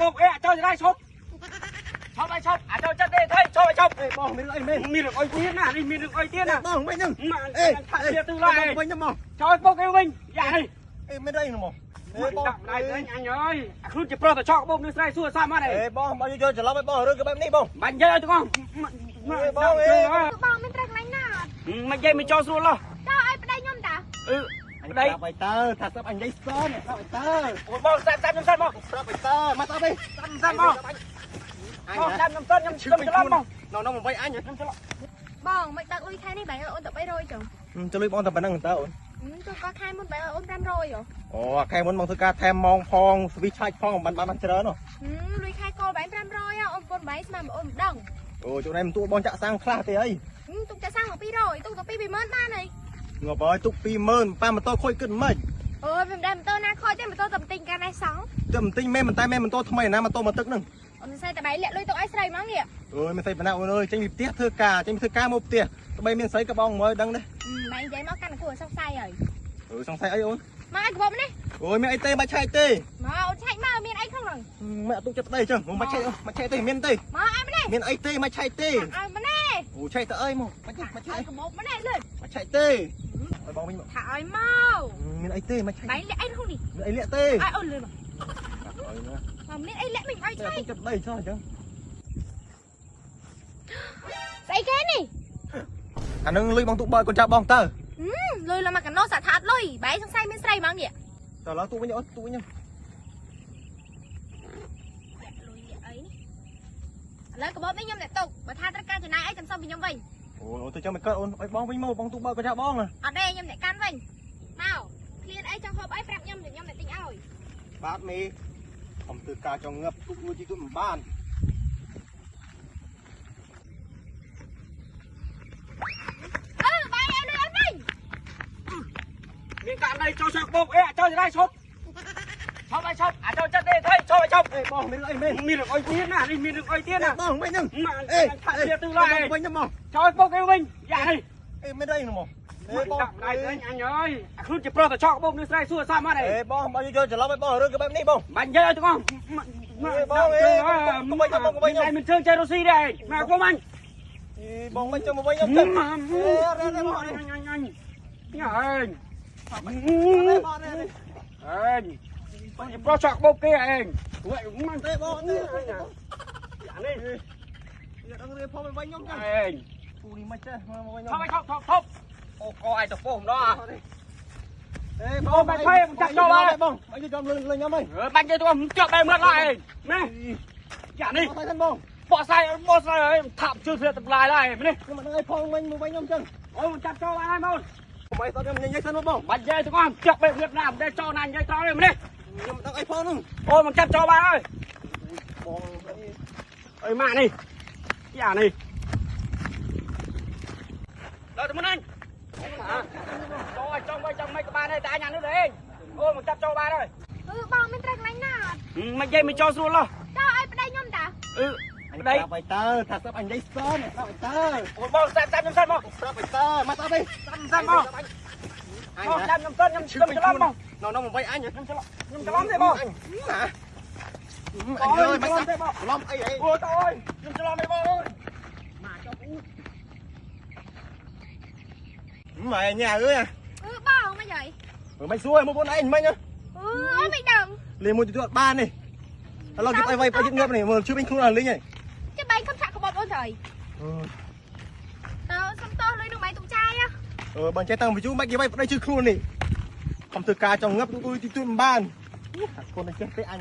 បោកអេអាចោចរៃឈប់ឈប់ឲ្យឈប់អាចោចិត្តទេថៃឈប់ឲ្យឈប់ អេបងមានអីមែន មានរឿងអុយទៀតណានេះមានរឿងអុយទៀតណា បងវិញហ្នឹង អេថាជាទូឡើយ វិញហ្នឹងមក ចោលបុកអីវិញយ៉ានេះ អេមានអីហ្នឹងមក អេបងដាក់ដៃអញអញអើយអាខ្លួនជាប្រុសទៅឆក់បុកនឹងស្រែសួរសមអត់អេ អេបងបើយកច្រឡំឲ្យបងរឿងគេបែបនេះបង បាញ់និយាយឲ្យទាំងអស់ បងអេ បងមានត្រូវកន្លែងណា មិននិយាយមិនចោលស្រួលឡោះ ចោលឲ្យប្តីខ្ញុំតា អឺ ប្តីប្រាប់ឲ្យតើថាស្រាប់អញនិយាយសនស្រាប់ឲ្យតើ អូបងស្រាប់ស្រាប់ខ្ញុំសិនមក ស្រាប់ឲ្យតើមកស្រាប់ទេ ស្រាប់មកបងស្រាប់ខ្ញុំសិនខ្ញុំខ្ញុំច្រឡំមក ណ៎ណ៎មកវិញអញ ខ្ញុំច្រឡំ បងមិនដឹកលុយខែនេះបែរអូនទៅ300ចុះ ចុះលុយបងតែប៉ុណ្្នឹងតើអូន ចុះក៏ខែមុនបែរអូន500ហ៎ អូខែមុនបងធ្វើការថែមម៉ោងផងស្វីឆាច់ផងបានបានច្រើនហ៎ លុយខែកោបែរ500អូនពុនបែរស្មានអូនមិនដឹង អូជួនឯងមិនទួបងចាក់សាំងខ្លះទេអី ទុកចាក់សាំងមក200ទុកទៅ20000បានអី ងាប់ហើយទុក20000ប៉ាម៉ូតូខូចគិតមិន អូយមិនដែរម៉ូតូណាខូចទេម៉ូតូតែទិញកាលនេះសង តែមិនទិញមែនមិនតែមែនម៉ូតូថ្មីណាម៉ូតូមកទឹកហ្នឹង អូនស្អីតែបែរលាក់លុយទុកឲ្យស្រីហ្មងនេះ អើយមិនស្អីប៉ុណ្ណាអូនអើយចេញពីផ្ទះធ្វើការចេញពីធ្វើការមកផ្ទះត្បីមានស្រីក៏បងមើលដឹងដែរ បែរនិយាយមកកាន់គួរសង្ស័យហើយ អឺសង្ស័យអីអូន មកឲ្យកបបនេះ អូយមានអីទេបាច់ឆែកទេ មកអូនឆែកមកមានអីក្នុងហ្នឹង មិនអត់ទុកចិត្តប្តីអញ្ចឹងមកឆែកមកឆែកទេមានទេ មកឲ្យម្នេះ មានអីទេមកឆែកទេ ឲ្យម្នេះ អូឆែកទៅអីមកមកមកឆែក ឲ្យកបបម្នេះលឿន មកឆែកទេឲ្យបងវិញមក ថាឲ្យមក មានអីទេមកឆែក បែរលាក់អីក្នុងនេះ មានអីលាក់ទេ ឲ្យអូនលឿនមក ឲ្យណា មកមានអីលាក់មិនឲ្យឆែក ទុកចិត្តប្តីចោះអញ្ចឹង ស្អីគេនេះ អានឹងលុយបងទុកបើកូនចាប់បងតើ លុយលមកកណោសាថាអត់លុយបែរសង្ស័យមានស្រីហ្មងនេះ តើឡើងទូវិញអូនទូវិញ លុយលាក់អីនេះឥឡូវកបបនេះខ្ញុំអ្នកទុកបើថាត្រូវការចំណាយអីចាំសុំពីខ្ញុំវិញ អូនទៅចាំមិនកើតអូនឲ្យបងវិញមកបងទូបើកូនចាប់បង អត់ទេខ្ញុំអ្នកកាន់វិញមកឃ្លានអីចង់ហូបអីប្រាប់ខ្ញុំខ្ញុំអ្នកទិញឲ្យ បាទមេខ្ញុំធ្វើការចង់ងឹបទុកមួយជីទូមិនបាន អឺបាយឲ្យលុយឲ្យវិញ មានករណីចូលឆក់បុកអេអាចោចរៃឈប់ឈប់ឲ្យឈប់អាចោចិត្តទេថៃឈប់ឲ្យឈប់ អេបងមានអីមែន មានរឿងអុយទៀតណានេះមានរឿងអុយទៀតណា បងវិញហ្នឹង អេថាជាទូឡើយ វិញហ្នឹងមក ចោលបុកអីវិញយ៉ានេះ អេមានអីហ្នឹងមក អេបងដាក់ដៃអញអញអើយអាខ្លួនជាប្រុសទៅឆក់បុកនឹងស្រែសួរសមអត់អេ អេបងបើយកច្រឡំឲ្យបងរឿងគេបែបនេះបង បាញ់និយាយឲ្យទាំងអស់ បងអេកុំវិញបងកុំវិញ ខ្ញុំមិនជឿចេះរុស្ស៊ីទេមកគុំអញ អេបងវិញចុះមកវិញខ្ញុំចឹង អេអរបងអញអញអញញ៉ាឯង បង ឯងបងជាប្រុសឆក់បុកគេឯងពួកមិន ទេបងទេ អានេះ ដឹងរៀបផងវិញខ្ញុំចឹង ឯង ពូនេះមិនចេះមកវិញ ថប់ឲ្យថប់ថប់ថប់អូកឲ្យទៅពោះម្ដង អេបងបងអញចាំលឿនលឿនខ្ញុំហី បាញ់គេទៅជាប់បែមើលឡើយឯងណែយ៉ានេះ បងសិនបង បកស្រាយបកស្រាយឲ្យថាប់ជឿធ្លាក់តម្លាយឡើយនេះ ខ្ញុំមិនដឹងអីផងវិញមកវិញខ្ញុំចឹង អូចាប់ចូលបានហើយមក កុំអីតខ្ញុំនិយាយសិនមកបង បាញ់យាយទាំងអស់ជាប់បែវៀតណាមដែលចូលណានិយាយត្រង់នេះនេះ ខ្ញុំមិនដឹងអីផងហ្នឹង អូមកចាប់ចូលបានហើយ បង អើយម៉ាក់នេះយ៉ានេះដល់ទៅមុនអញចូលឲ្យចង់វិញចង់មិនក៏បានដែរតែអញអានេះទេអូមកចាប់ចូលបានហើយ អឺបងមានត្រូវកន្លែងណា មិននិយាយមិនចូលស្រួលឡោះ ចោលឲ្យប្តីខ្ញុំតា អឺ ប្តីប្រាប់ឲ្យតើថាស្រាប់អញនិយាយសនស្រាប់ឲ្យតើ អូបងស្រាប់ស្រាប់ខ្ញុំសិនមក ស្រាប់ឲ្យតើមកស្រាប់ទេ ស្រាប់សិនមក អញ បងស្រាប់ខ្ញុំសិនខ្ញុំខ្ញុំច្រឡំមក ណ៎ណ៎មកវិញអញ ខ្ញុំច្រឡំខ្ញុំច្រឡំទេបង អញណាអញអើយមិនស្រាប់ច្រឡំអីអី អូតើអើយខ្ញុំច្រឡំទេបងអើយមកចុះអ៊ូ ម៉ែញ៉ាអើយ អឺបងមិនអី មិនសួរមកបងឯងមិញ អឺអូមិនដឹង លេងមួយទៀតអត់បាននេះឥឡូវគេអីវ៉ៃប្រយុទ្ធងើបនេះមើលជួយវិញខ្លួនអស់លេងហើយ ចាំបែរខំឆាក់កបបអូនស្រីតើសុំតោះលុយនឹងបែរទុកចាយ អឺបើចេះតាំងពីយូរមិនគេវាយប្តីជឿខ្លួននេះខំធ្វើការចង់ងើបទូទូទីទូមិនបានអាកូនចេះទេអញ